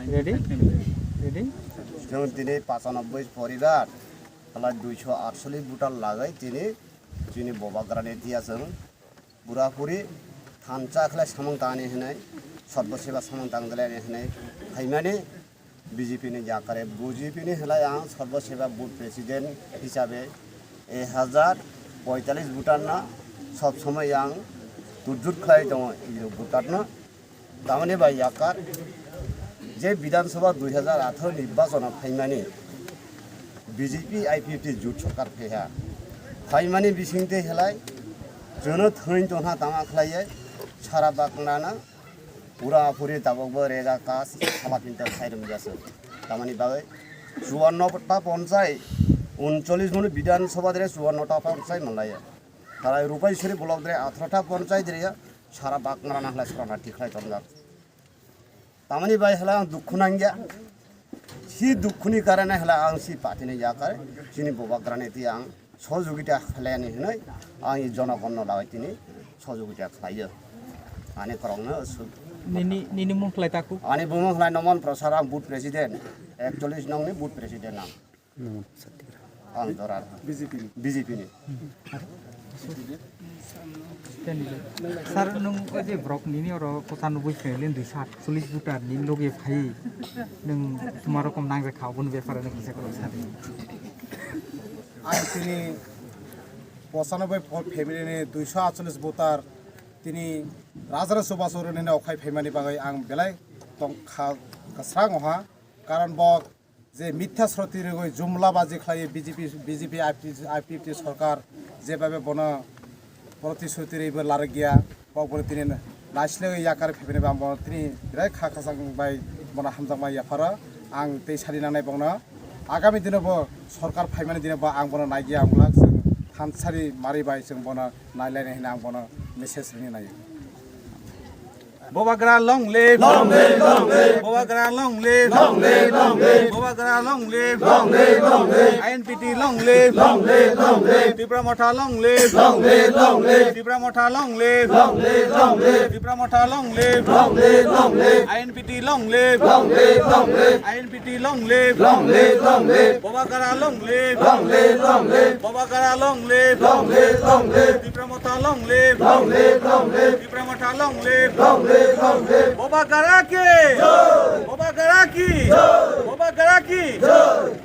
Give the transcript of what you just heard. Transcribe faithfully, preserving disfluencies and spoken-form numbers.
Ready? Ready? Chwng tini pachanobboi poribar, tala duiso atsollis voter lagai tini chini Bobagrani tiya chwng purapuri thansa khlai samung tangni hinwi, sorbo seba samung tangdalani hinwi phaimani B J P ni yakare, B J P ni hinlai ang sorbo seba booth president hisabe ek hajar poitallis voter no sob somoi ang turjut khlai tongo, iro voter no. Tamoni bai yakar je Bidhan Sabha dui hajar atharo nirbachono phaimani B J P I P F T jut sorkar phaiha. Phaimani bisingtwi helai chwngno thwng tongha tama khlaiwi sara baknana pura puri tabokbo rega kas sala pinta khairum jasuk. Tamoni bagwi chuanno ta ponchai uncholish munu Bidhan Sabha dre chuanno ta ponchai malaya. Tarai rupai suri block dre atharo ta ponchai dre ya. Sara baknana khlai sorana thik khlai tonjak. Tamani bai hala ang dukhu nangya. Si dukhuni karane hala ang si patini yakare. Sini Bobagrani ti ang sojugita khlaini hinai. Ang i jonogonno lagai tini sojugita khlaiyo. Ani korongno su. Nini, nini mung khlai taku? Ani bumung khlai Noman Prasad, ang booth president. Ekchollis nongni booth president ang. Ang dorar. B J P ni. B J P ni. Sir, nung o je borok nini oro pochanoboi family ni duiso atchollis voter ni loge phai, nung tuma rokom nang kha oboni bepare nung kisa korok sadi. Ang tini pochanoboi family ni duiso atchollis voter tini Rajarasubasoro nini okhai phaimani bagwi ang belai tong kha, kwsrang oha, karon bo je mitha sroti rwgwi jumla baji khlaiwi B J P, B J P I P F T sorkar jebabe bono protisruti rwibo larwkya, kok bono tini naislewwi yakar phaiphini ba bono tini belai kha khasang bai bono hamjakma yapharo. Ang tei sadi nangnai bongno agami dino bo sorkar phaimani dino bo ang bono naigya wngla, chwng thansari mari bai chwng bono nailainai hwnwi ang bono message rwni naio. Bobagra long live! Long live, long live! Bobagra long live! Long live, long live! Bobagra long live! Long live, long live! I N P T long live! Long live, long live! Tipra Motha long live! Long live, long live! Tipra Motha long live! Long live, long live! Tipra Motha long live! Long live, long live! I N P T long live! Long live, long live! I N P T long live! Long live, long live! Bobagra long live! Long live, long live! Bobagra long live! Long live, long live! Tipra Motha long live! Long live, long live! Tipra Motha long live! Long live, long live! Bobagra ki! Jai! Bobagra ki! Jai! Bobagra ki! Jai!